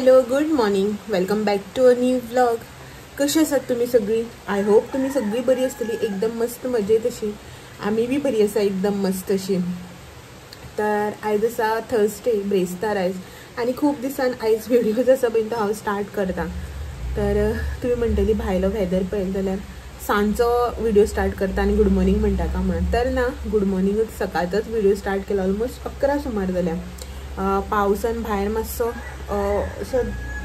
Hello, good morning, welcome back to a new vlog. कशी आसात तुमी सगळी? I hope तुमी सगळी बरी आसतली, एकदम मस्त मजेत अशी. आमी बी बरी आसा, एकदम मस्त अशी. तर आयज आसा थर्सडे, ब्रेस्तार आयज, आनी खूब दिसान आयज व्हिडियोज आसा पळय तो हांव स्टार्ट करता. तर तुमी म्हणटली भायलो वेदर पळयलें जाल्यार सांजचो व्हिडिओ स्टार्ट करता आनी गुड मॉर्निंग म्हणटा का म्हणून, तर ना, गुड मॉर्निंगूच सकाळचोच व्हिडिओ स्टार्ट केला. ऑलमोस्ट 11 सुमार जाल्या. पावसान भायर मातसो असो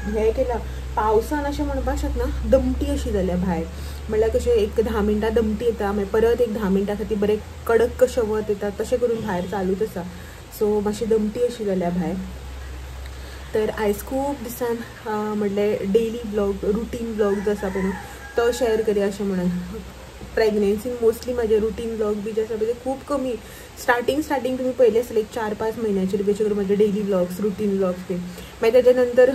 हें केला, पावसान अशें म्हणपाक शकना, दमटी अशी जाल्या भायर. म्हणल्यार कशें एक 10 मिनटां दमटी येता, मागीर परत एक 10 मिनटां खातीर बरें कडक कशें वत येता, तशें करून भायर चालूच आसा. सो मातशी दमटी अशी जाल्या भायर. तर आयज खूब दिसान म्हणलें डेली व्लॉग, रुटीन व्लॉग जो आसा पळय तो शेअर करया अशें म्हणून. प्रेग्नेन्सीन मोस्टली म्हाजे रुटीन व्लॉग बी जे आसा पळय ते खूब कमी. स्टार्टिंग तुमी पयले आसले एक 4-5 म्हयन्याचेर बी अशें करून म्हाजे डेली व्लॉग्स, रुटीन व्लॉग्स बी. मागीर तेज्या नंतर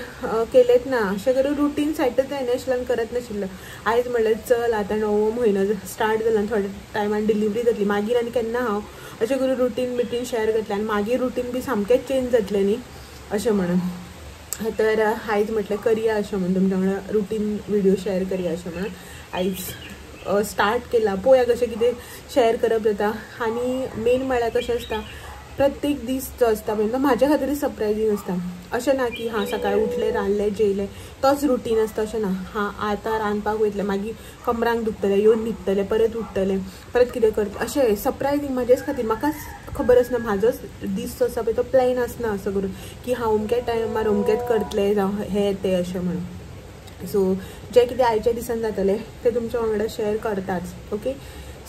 केलेच ना, अशें करून रुटीन सेटच जायना आशिल्ल्यान करत नाशिल्लें. आयज म्हणलें चल आतां 9वो म्हयनो स्टार्ट जाला, थोड्या टायमान डिलिव्हरी जातली, मागीर आनी केन्ना हांव अशें करून रुटीन बिटीन शेअर करतलें आनी मागीर रुटीन बी सामकेंच चेंज जातलें न्ही अशें म्हणून. तर आयज म्हटलें करया अशें म्हणून, तुमच्या वांगडा रुटीन व्हिडिओ शेअर करया अशें म्हणून आयज स्टार्ट केला. पळोवया कशें कितें शेअर करप जाता. आनी मेन म्हळ्यार कशें आसता, प्रत्येक दीस जो आसता पळय तो म्हाज्या खातीर सरप्रायजींग आसता. अशें ना की हां सकाळी उठलें, रांदलें, जेयलें, तोच रुटीन आसता अशें ना. हां आतां रांदपाक वयतलें, मागीर कमरांक दुखतलें, येवन न्हिदतलें, परत उठतलें, परत कितें करतलें, अशें सरप्रायजींग म्हाजेच खातीर. म्हाकाच खबर आसना, म्हाजोच दीस जो आसा पळय तो प्लॅन आसना असो करून की हांव अमक्या टायमार अमकेंच करतलें जावं हें तें अशें म्हणून. सो जें कितें आयच्या दिसान जातलें तें तुमच्या वांगडा शेअर करताच. ओके,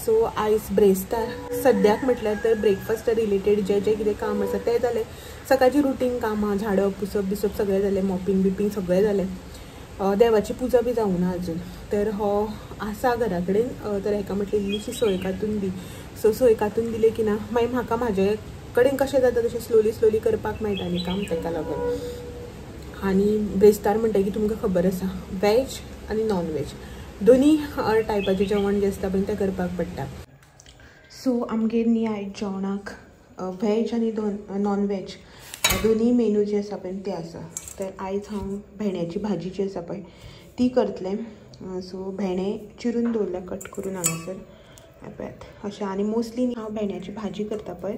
सो आयज ब्रेस्तार. सद्याक म्हटल्यार तर ब्रेकफास्ट रिलेटेड जे जे कितें काम आसा तें जालें. सकाळची रुटीन कामां, झाडप पुसप बिसप सगळें जालें, मॉपिंग बिपिंग सगळें जालें. देवाची पुजा बी जावना अजून. तर हो आसा घरा कडेन, तर हेका म्हटलें इल्लीशी सोय कातून दी. सो सोय कातून दिले की ना मागीर म्हाका म्हाजे कडेन कशें जाता तशें स्लोली स्लोली करपाक मेळटा न्ही काम, तेका लागून. आनी ब्रेस्तार म्हणटा की तुमकां खबर आसा, वेज आनी नॉन वेज दोनी टायपाचें जेवण जें आसता पळय तें करपाक पडटा. सो आमगेर न्ही आयज जेवणाक वेज आनी नॉन वेज दोनी मेनू जे आसा पळय ते आसा. तर आयज हांव भेंड्याची भाजी जी आसा पळय ती करतलें. सो भेंडे चिरून दवरल्या कट करून हांगासर पळयात अशें. आनी मोस्टली हांव भेंड्याची भाजी करता पळय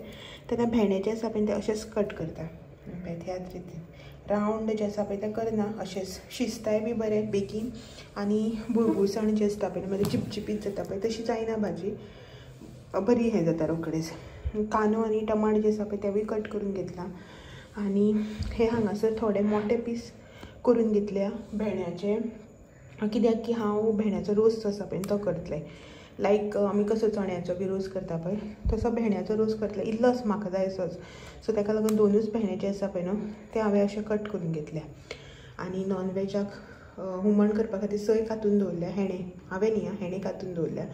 तेन्ना भेंडे जे आसा पळय ते अशेंच कट करता, पळयात ह्याच रितीन रावंड जे आसा पळय तें करना, अशेंच शिजताय बी बरें बेगीन आनी बुळबुळसाण जी आसता पळय मागीर चिपचिपीत जाता पळय तशी जायना भाजी, बरी हें जाता रोखडेच. कांदो आनी टमाट जे आसा पळय तेवूय कट करून घेतला. आनी हे हांगासर थोडे मोठे पीस करून घेतल्या भेंड्याचे, कित्याक की हांव भेंड्याचो रोस जो आसा पळय तो करतलें. लायक आमी कसो चण्याचो बी रोस करता पळय तसो भेंड्याचो रोस करतले, इल्लोच म्हाका जाय असोच. सो ताका लागून दोनूच भेंडे जे आसा पळय न्हू ते हांवें अशें कट करून घेतल्या. आनी नॉन वेजाक हुमण करपा खातीर सय कातून दवरल्या, हेणें हांवें न्ही हेणें कातून दवरल्या.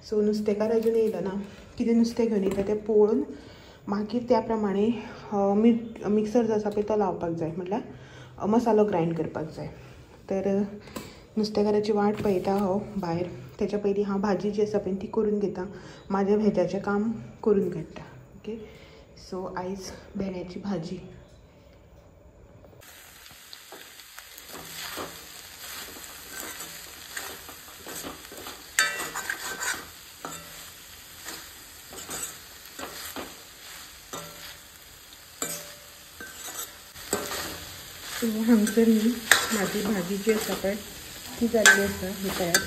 सो नुस्तेकार अजून येयलो ना, कितें नुस्तें घेवन येता तें पळोवन मागीर त्या प्रमाणे मिक्सर जो आसा पळय तो लावपाक जाय, म्हटल्यार मसालो ग्रायंड करपाक जाय. तर नुस्तेकाराची वाट पळयता हांव भायर, तेच्या पयलीं हांव भाजी जी आसा पळय ती करून घेता, म्हाजें भेजाचें काम करून काडटा. ओके, सो आयज भेंड्याची भाजी. सो हांगसर न्ही म्हाजी भाजी जी आसा पळय ती जाल्ली आसा ही तयार.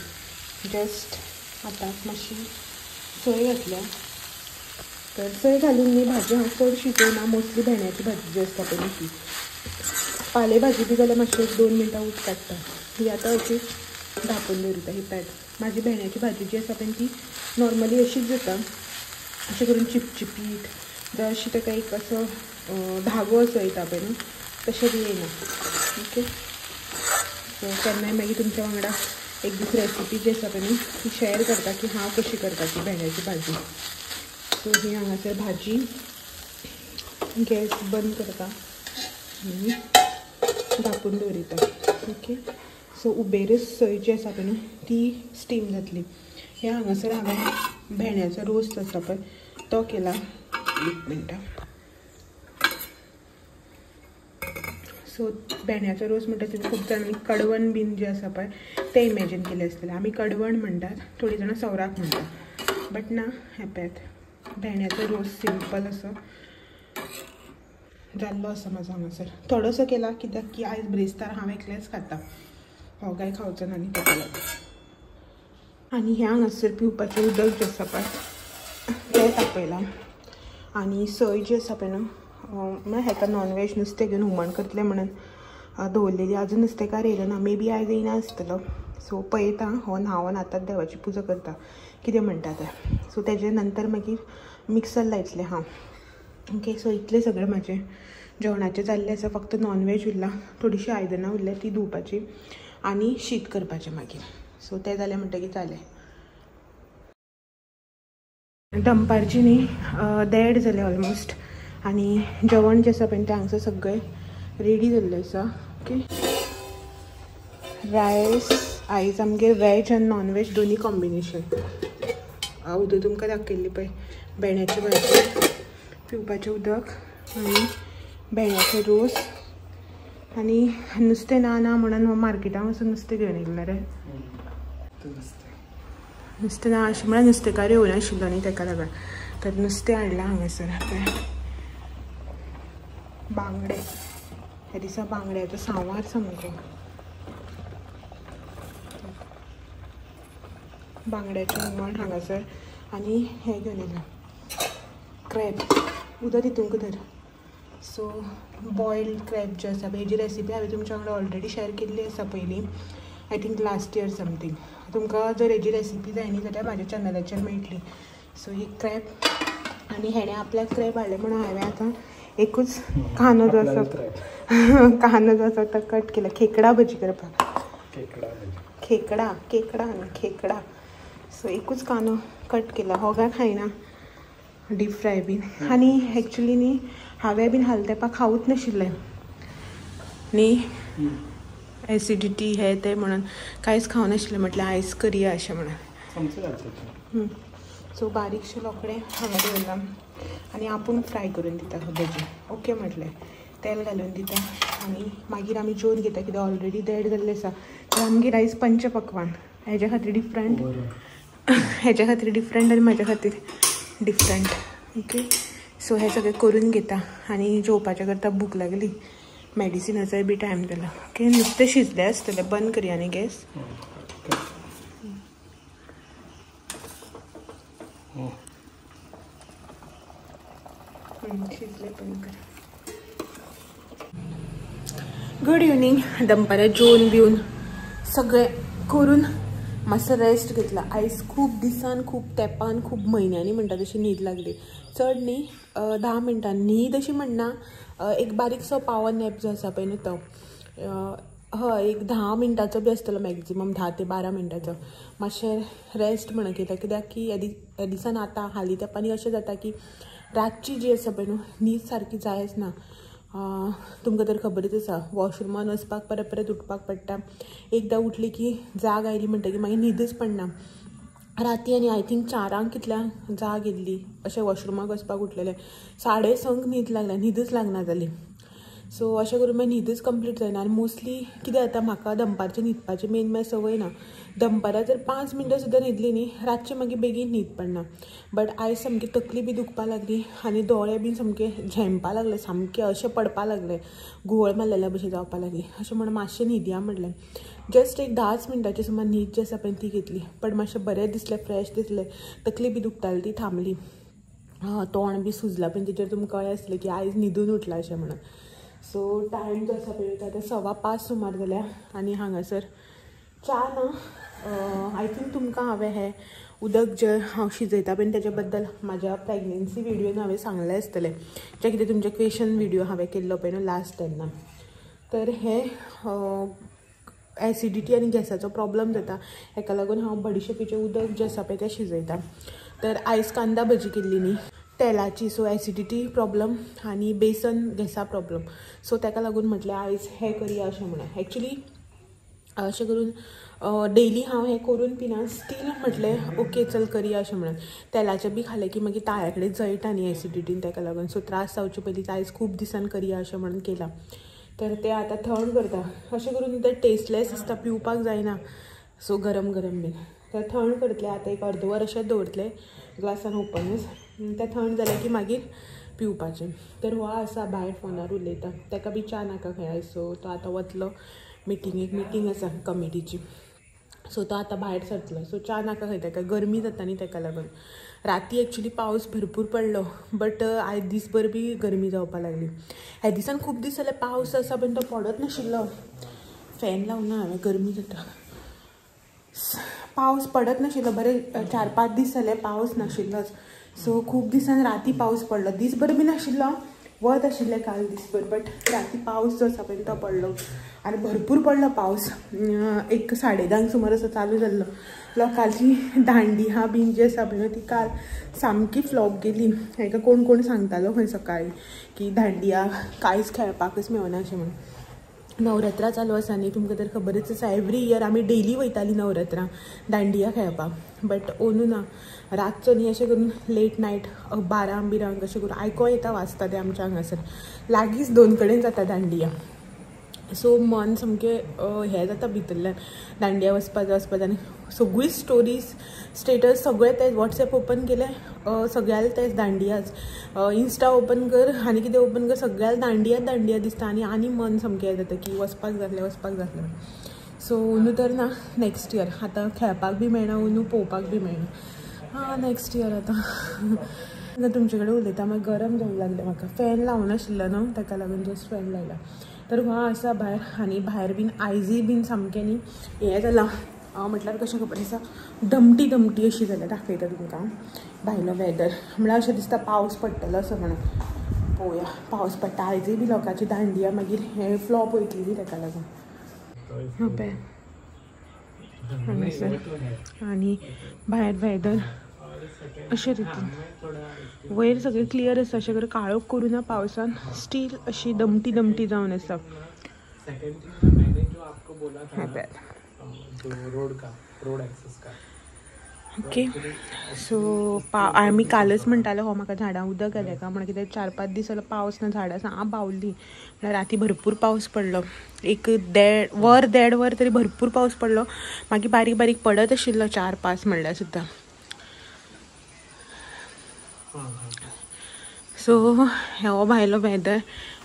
जस्ट आतां मातशी सोय घातल्या. तर सोय घालून न्ही भाजी हांव चड शिजयना, मोस्टली भेंड्याची भाजी जी आसता पळय ती. पाले भाजी बी जाल्यार मातशी एक 2 मिनटां उद काडटा. ही आतां अशीच धांपून दवरता ही पॅट. म्हाजी भेंड्याची भाजी जी आसा पळय ती नॉर्मली अशीच जाता, अशें करून चिपचिपीत जावं अशी ताका एक असो धागो असो येता पळय न्हू तशें बी येयना. ओके, सो केन्नाय मागीर तुमच्या वांगडा एक दीस रेसिपी जी आसा पळय न्हू ती शेअर करता की हांव कशी करता ती भेंड्याची भाजी. सो ही हांगासर भाजी गॅस बंद करता आनी धांपून दवरिता. ओके, सो उबेरच सोय जी आसा पळय न्हू ती स्टीम जातली. हे हांगासर हांवें भेंड्याचो रोस आसा पळय तो केला. एक मिनटां. सो भेंड्याचो रोस म्हणटा तुमी खूब जाणांनी कडवण बीन जें आसा पळय तें इमॅजीन केलें आसतलें. आमी कडवण म्हणटात, थोडीं जाणां सवराक म्हणटात, बट ना, हें पळयात भेंड्याचो रोस सिंपल असो जाल्लो आसा म्हाजो हांगासर. थोडोसो केला कित्याक की आयज ब्रेस्तार हांव एकलेंच खाता, हो काय खावचो ना न्ही तेका लागून. आनी हें हांगासर पिवपाचें उदक जें आसा पळय तें तापयलां. आनी सय जी आसा पळय न्हू, म्हळ्यार हेका नॉनव्हेज नुस्तें घेवन हुमण करतलें म्हणून दवरलेली, आजून नुस्तेकार येयलो ना, मे बी आयज येयना आसतलो. सो पळयता, हो न्हांवन आतांच देवाची पुजा करता कितें म्हणटा तें. सो तेजे नंतर मागीर मिक्सर लायतलें हांव. ओके, सो इतलें सगळें म्हाजें जेवणाचें जाल्लें आसा. फक्त नॉनव्हेज उरलां, थोडीशीं आयदनां उरल्या ती धुवपाची आनी शीत करपाचें मागीर. सो तें जालें म्हणटकीर जालें. दनपारची न्ही 1:30 जालें ऑलमोस्ट आनी जेवण जें आसा पळय तें हांगसर सगळें रेडी जाल्लें आसा. ओके, रायस आयज आमगेर व्हेज आनी नॉन व्हेज दोनी कॉम्बिनेशन. उदक तुमकां दाखयल्लें पळय, भेंड्याची भाजी, पिवपाचें उदक आनी भेंड्याचो रोस. आनी नुस्तें ना ना म्हणून मार्केटान वचून नुस्तें घेवन येयलें रे. नुस्तें ना अशें म्हळ्यार नुस्तेकार येवना आशिल्लो न्ही तेका लागून, तर नुस्तें हाडलां हांगासर. बांगडे, ह्या दिसा बांगड्याचो सांवार सामको, बांगड्याचें हुमण हांगासर. आनी हें घेवन येयलां क्रॅब, उदक तितूंक धर. सो बॉयल्ड क्रॅब जे आसा हेजी रेसिपी हांवें तुमच्या वांगडा ऑलरेडी शेअर केल्ली आसा पयलीं, I think last year something. तुमकां जर हेजी रेसिपी जाय न्ही जाल्यार म्हाज्या चॅनलाचेर मेळटली. सो ही क्रॅब, आनी हेणें आपल्याक क्रॅब हाडलें म्हणून हांवें आतां एकूच कांदो जो आसा कांदो जो आसा तो कट केला खेकडा भजी करपाक. खेकडा खेकडा न्ही खेकडा. सो एकूच कांदो कट केला, हो काय खायना डीप फ्राय बीन. आनी एक्चुली न्ही हांवें बीन हाल तेंपा खावूच नाशिल्लें न्ही, एसिडिटी हे ते म्हणून कांयच खावं नाशिल्लें, म्हटल्यार आयज करया अशें म्हणून. सो बारीकशें लोकडें हांगा दवरलां आनी आपूण फ्राय करून दिता भजी. ओके म्हटलें, तेल घालून दिता आनी मागीर आमी जेवन घेता कित्याक ऑलरेडी 1:30 जाल्लें आसा. तर आमगेर आयज पंचपक्वान, हेज्या खातीर डिफरंट, हेज्या खातीर डिफरंट आनी म्हाज्या खातीर डिफरंट. ओके, सो हें सगळें करून घेता आनी जेवपाचें करता. भूक लागली, मेडिसिनाचोय बी टायम जाला. ओके, नुस्तें शिजलें आसतलें, बंद करया न्ही गॅस. शिजलें, बंद कर. Good evening. दनपारां जेवन बिवन सगळें करून मातसो रेस्ट घेतला. आयज खूब दिसान, खूब तेंपान, खूब म्हयन्यांनी म्हणटा तशी न्हीद लागली. चड न्ही, 10 मिनटां न्हीद अशी म्हणना, एक बारीकसो पावर नॅप जो आसा पळय न्हू तो, हय एक 10 मिनटांचो बी आसतलो मॅक्झिमम, 10 ते 12 मिनटांचो. मातशें रेस्ट म्हणून घेता कित्याक की ह्या दिसान आतां हालीं तेंपांनी अशें जाता की रातची जी आसा पळय न्हू न्हीद सारकी जायच ना. तुमकां तर खबरच आसा, वॉशरुमान वचपाक परत परत उठपाक पडटा. एकदां उठली की जाग आयली म्हणटकीर मागीर न्हीदच पडना राती. आनी I think 4 कितल्यांक जाग येयल्ली, अशें वॉशरुमाक वचपाक उठलेलें, 6:30 न्हीद लागल्या, न्हीदच लागना जाली. सो अशें करून मागीर न्हीदच कंप्लीट जायना. आनी मोस्टली कितें जाता, म्हाका दनपारचें न्हिदपाचें मेन म्हळ्यार संवय ना. दनपारां जर 5 मिनटां सुद्दां न्हिदली न्ही, रातचें मागीर बेगीन न्हीद पडना. बट आयज सामकी तकली बी दुखपा लागली आनी दोळे बी सामके झेमपा लागले, सामके अशें पडपा लागले, घुंवळ मारलेल्या भशेन जावपा लागली. अशें म्हणून मातशें न्हिदया म्हटलें, जस्ट एक 10 मिनटांची सुमार न्हीद जी आसा पळय ती घेतली. बट मातशें बरें दिसलें, फ्रेश दिसलें, तकली बी दुखताली ती थांबली, तोंड बी सुजलां पण तेजेर तुमकां कळ्ळें आसलें की आयज न्हिदून उठलां अशें म्हणून. सो टायम जो आसा पळय आतां 5:15 सुमार जाल्या आनी हांगासर च्या ना. I think तुमकां हांवें हें उदक जें हांव शिजयता पळय तेजे बद्दल म्हाज्या प्रेग्नेन्सी विडियोन हांवें सांगलें आसतलें, जें कितें तुमचें क्वेशन विडियो हांवें केल्लो पळय न्हू लास्ट तेन्ना. तर हें एसिडिटी आनी गॅसाचो प्रॉब्लम जाता, हेका लागून हांव बडिशेपीचें उदक जें आसा पळय तें शिजयता. तर आयज कांदा भजी केल्ली न्ही तेलाची, सो एसिडिटी प्रॉब्लम आनी बेसन गॅसा प्रॉब्लम, सो तेका लागून म्हटलें आयज हें करया अशें म्हणून. एक्चुली अशें करून डेली हांव हें करून पिना, स्टील म्हटलें ओके चल करया अशें म्हणून. तेलाचें बी खालें की मागीर ताळ्या कडेन जळटा न्ही एसिडिटीन, तेका लागून सो त्रास जावचे पयलीं आयज खूब दिसान करया अशें म्हणून केलां. तर ते आतां थंड करता. अशें करून ते टेस्टलेस आसता, पिवपाक जायना. सो गरम गरम बीन तर थंड करतले आतां एक अर्द वर अशें दवरतले ग्लासान ओपनच. तें थंड जालें की मागीर पिवपाचें. तर हो आसा भायर फोनार उलयता, ताका बी च्या नाका खंय. सो तो आतां वतलो मिटिंगेक, मिटींग आसा कमिटीची. सो तो आतां भायर सरतलो. सो च्या नाका खंय ताका, गरमी जाता न्ही ताका लागून. राती एक्चुली पावस भरपूर पडलो बट आयज दीसभर बी गरमी जावपाक लागली. ह्या दिसान खूब दीस जाले पावस आसा पण तो पडत नाशिल्लो. फॅन लावना हांवें, गरमी जाता. पावस पडत नाशिल्लो बरें 4-5 दीस जाले पावस नाशिल्लोच. सो खूब दिसान राती पावस पडलो, दीसभर बी नाशिल्लो, वत आशिल्लें काल दीसभर बट राती पावस जो आसा पळय तो पडलो आनी भरपूर पडलो पावस. एक 10:30 सुमार असो चालू जाल्लो. लोकांची दांडिया बीन जी आसा पळय ती काल सामकी फ्लॉप गेली. हेका कोण कोण सांगतालो खंय सकाळी की दांडिया कांयच खेळपाकच मेळना अशें म्हणून. नवरात्रां चालू आसा न्ही, तुमकां तर खबरच आसा. एवरी इयर आमी डेली वयताली नवरात्रां दांडिया खेळपाक बट ओनू ना रातचो न्ही अशें करून लेट नायट 12 बिरांक अशें करून आयको येता वाजता ते आमच्या हांगासर लागींच 2 कडेन जाता दांडिया. सो मन सामकें हें जाता भितरल्यान दांडिया वचपा जाय. आनी सगळी स्टोरीज स्टेटस सगळें तें वॉट्सएप ओपन केलें सगळ्याक तेच दांडियाच, इंस्टा ओपन कर आनी कितें ओपन कर सगळ्याक दांडियाच दांडिया दिसता. आनी आनी मन सामकें हें जाता की वचपाक जातलें वचपाक जातलें. सो अंदू तर ना, नेक्स्ट इयर आतां खेळपाक बी मेळना, अंदू पळोवपाक बी मेळना. हां नेक्स्ट इयर आतां आतां तुमचे कडेन उलयता मागीर गरम जावंक लागलें म्हाका. फॅन लावनाशिल्लो न्हू ताका लागून जस्ट फॅन लायला. तर हो आसा भायर आनी भायर बीन आयजय बीन सामकें न्ही हें जालां म्हटल्यार कशें खबर आसा, दमटी दमटी अशी जाल्या. दाखयता तुमकां भायलो वेदर, म्हळ्यार अशें दिसता पावस पडटलो असो म्हणून. पळोवया पावस पडटा. आयजय बी लोकांची दांडिया मागीर हें फ्लॉप वयतली न्ही ताका लागून. पळय हांगासर आनी भायर वेदर अशें रितीन वयर सगळें क्लियर आसा, अशें करून काळोख करूं ना पावसान, स्टील अशी दमटी दमटी जावन आसा. ओके सो आमी कालच म्हणटाले हो म्हाका झाडां उदक घालें का म्हणून, कित्याक 4-5 दीस जालो पावस ना, झाडां साम बावली. म्हळ्यार राती भरपूर पावस पडलो, एक 1.5 वर 1.5 वर तरी भरपूर पावस पडलो. मागीर बारीक बारीक पडत आशिल्लो 4-5 म्हणल्यार सुद्दां. सो हो भायलो वेदर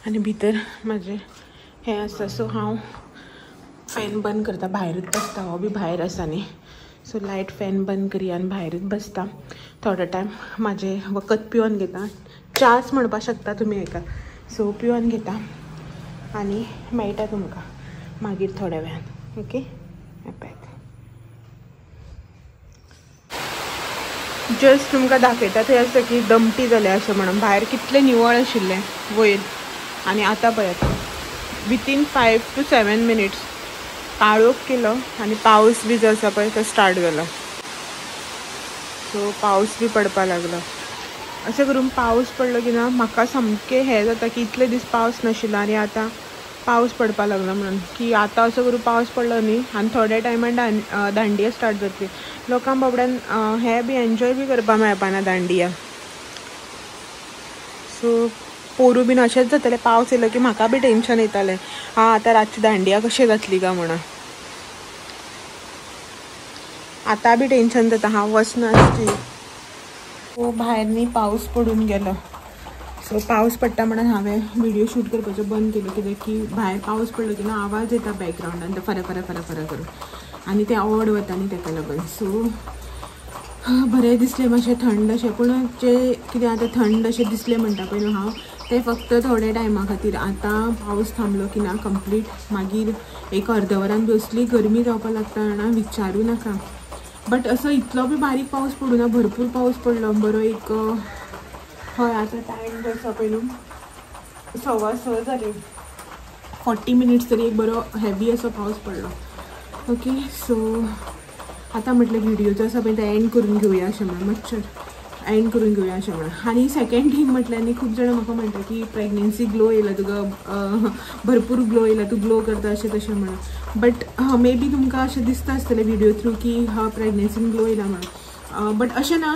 आनी भितर म्हाजें हें आसा. सो हांव फॅन बंद करता, भायरूच बसता, हो बी भायर आसा न्ही. सो लायट फॅन बंद करया आनी भायरूच बसता थोडो टायम. म्हाजें वखद पिवन घेता, च्याच म्हणपाक शकता तुमी हेका. सो पिवन घेता आनी मेळटा तुमकां मागीर थोड्या वेळान. ओके जस्ट तुमकां दाखयता थंय आसा की दमटी जाल्या अशें म्हणून. भायर कितलें निवळ आशिल्लें वयर आनी आतां पळयात विथीन 5 to 7 minutes काळोख केलो आनी पावस बी जो आसा पळय तो स्टार्ट जालो. सो पावस बी पडपाक लागलो. अशें करून पावस पडलो की ना म्हाका सामकें हें जाता की इतले दीस पावस नाशिल्लो आनी आतां पावस पडपाक लागलो म्हणून, की आतां असो करून पावस पडलो न्ही आनी थोड्या टायमान दांडिया स्टार्ट जातली. लोकांक बाबड्यान हें बी एन्जॉय बी करपाक मेळपाना दांडिया. सो पोरूं बीन अशेंच जातालें, पावस येयलो की म्हाका बी टेंशन येतालें, आं आतां रातची दांडिया कशें जातली काय म्हणून. आतां बी टेंशन जाता, हांव वचनासली. सो भायर न्ही पावस पडून गेलो. सो पावस पडटा म्हणून हांवें व्हिडिओ शूट करपाचो बंद केलो, कित्याक की भायर पावस पडलो की ना आवाज येता बॅकग्रावंडान, ते फरा फरा फरा फरा करून आनी ते ऑड वता न्ही ताका लागून. सो बरें दिसलें मातशें थंड अशें, पूण जें कितें आतां थंड अशें दिसलें म्हणटा पळय न्हू हांव, तें फक्त थोड्या टायमा खातीर. आतां पावस थांबलो की ना कंप्लीट मागीर एक अर्द वरान बी असली गरमी जावपाक लागता जाणा, विचारूं नाका. बट असो इतलो बी बारीक पावस पडूं ना, भरपूर पावस पडलो बरो एक. हय आतां टायम जो आसा पळय न्हू 6:15 जाली, 40 मिनिट्स तरी एक बरो हेवी असो पावस पडलो. ओके सो आतां म्हटलें व्हिडिओ जो आसा पळय तो एंड करून घेवया अशें म्हणून, मच्छर एंड करून घेवया अशें म्हणून. आनी सेकेंड थींग म्हटल्यार न्ही खूब जाणां म्हाका म्हणटा की प्रेग्नन्सी ग्लो येयला तुका, भरपूर ग्लो येयला, तूं ग्लो करता अशें तशें म्हणून. बट मे बी तुमकां अशें दिसता आसतलें व्हिडिओ थ्रू की हा प्रेग्नन्सीन ग्लो येयला म्हणून, बट अशें ना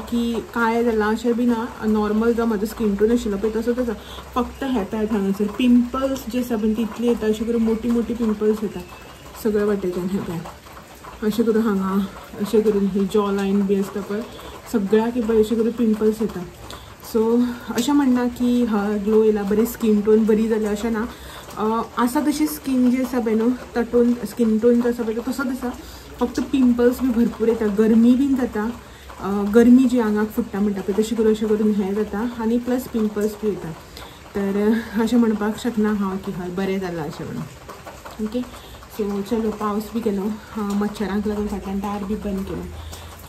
की काळें जालां अशें बी ना. नॉर्मल जो म्हजो स्कीन टोन आशिल्लो पळय तसोच आसा. फक्त हें पळय हांगासर पिंपल्स जे आसा पळय तितली येता, अशें करून मोटी मोटी पिंपल्स येता सगळे वाटेच्यान. हें पळय अशें करून हांगा अशें करून ही जॉ लायन बी आसता पळय सगळ्याक पळय अशें करून पिंपल्स येता. सो अशें म्हणना की हय ग्लो येयला बरी स्कीन टोन बरी जाल्या अशें ना. आसा तशी स्कीन जी आसा पळय न्हू तो टोन स्कीन टोन जो आसा पळय तो तसोच आसा. फक्त पिंपल्स बी भरपूर येता, गरमी बीन जाता, गरमी जी आंगाक फुट्टा म्हणटा पळय तशें करून अशें करून हें जाता आनी प्लस पिंपल्स बी येता. तर अशें म्हणपाक शकना हांव की हय बरें जालां अशें म्हणून. ओके सो चलो पावस बी गेलो, मच्छरांक लागून फाटल्यान दार बी बंद केलो.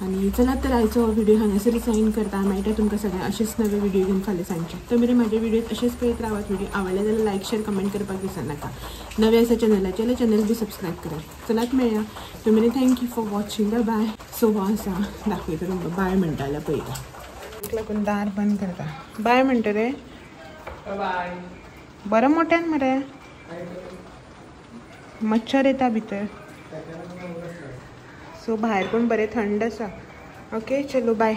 आनी चलात तर आयचो व्हिडिओ हांगासर सायन करता. मेळटा तुमकां सगळ्यांक अशेंच नवे व्हिडिओ घेवन फाल्यां सांजचे. तर मेरेन म्हाजे व्हिडिओ अशेंच पळयत रावात. व्हिडिओ आवडले जाल्यार लायक शेअर कमेंट करपाक विसरनाका. नवे आसा चॅनलाचेर जाल्यार चॅनल बी सबस्क्रायब करात. चलात मेळया तर मेरेन thank you for watching. Bye bye. So हो आसा दाखयता तुमकां बाय म्हणटा जाल्यार पळयता. लागून दार बंद करता. बाय म्हणटा रे बाय. बरें मोट्यान मरे, मच्छर येता भितर. सो भायर पण बरें थंड आसा. ओके चलो बाय.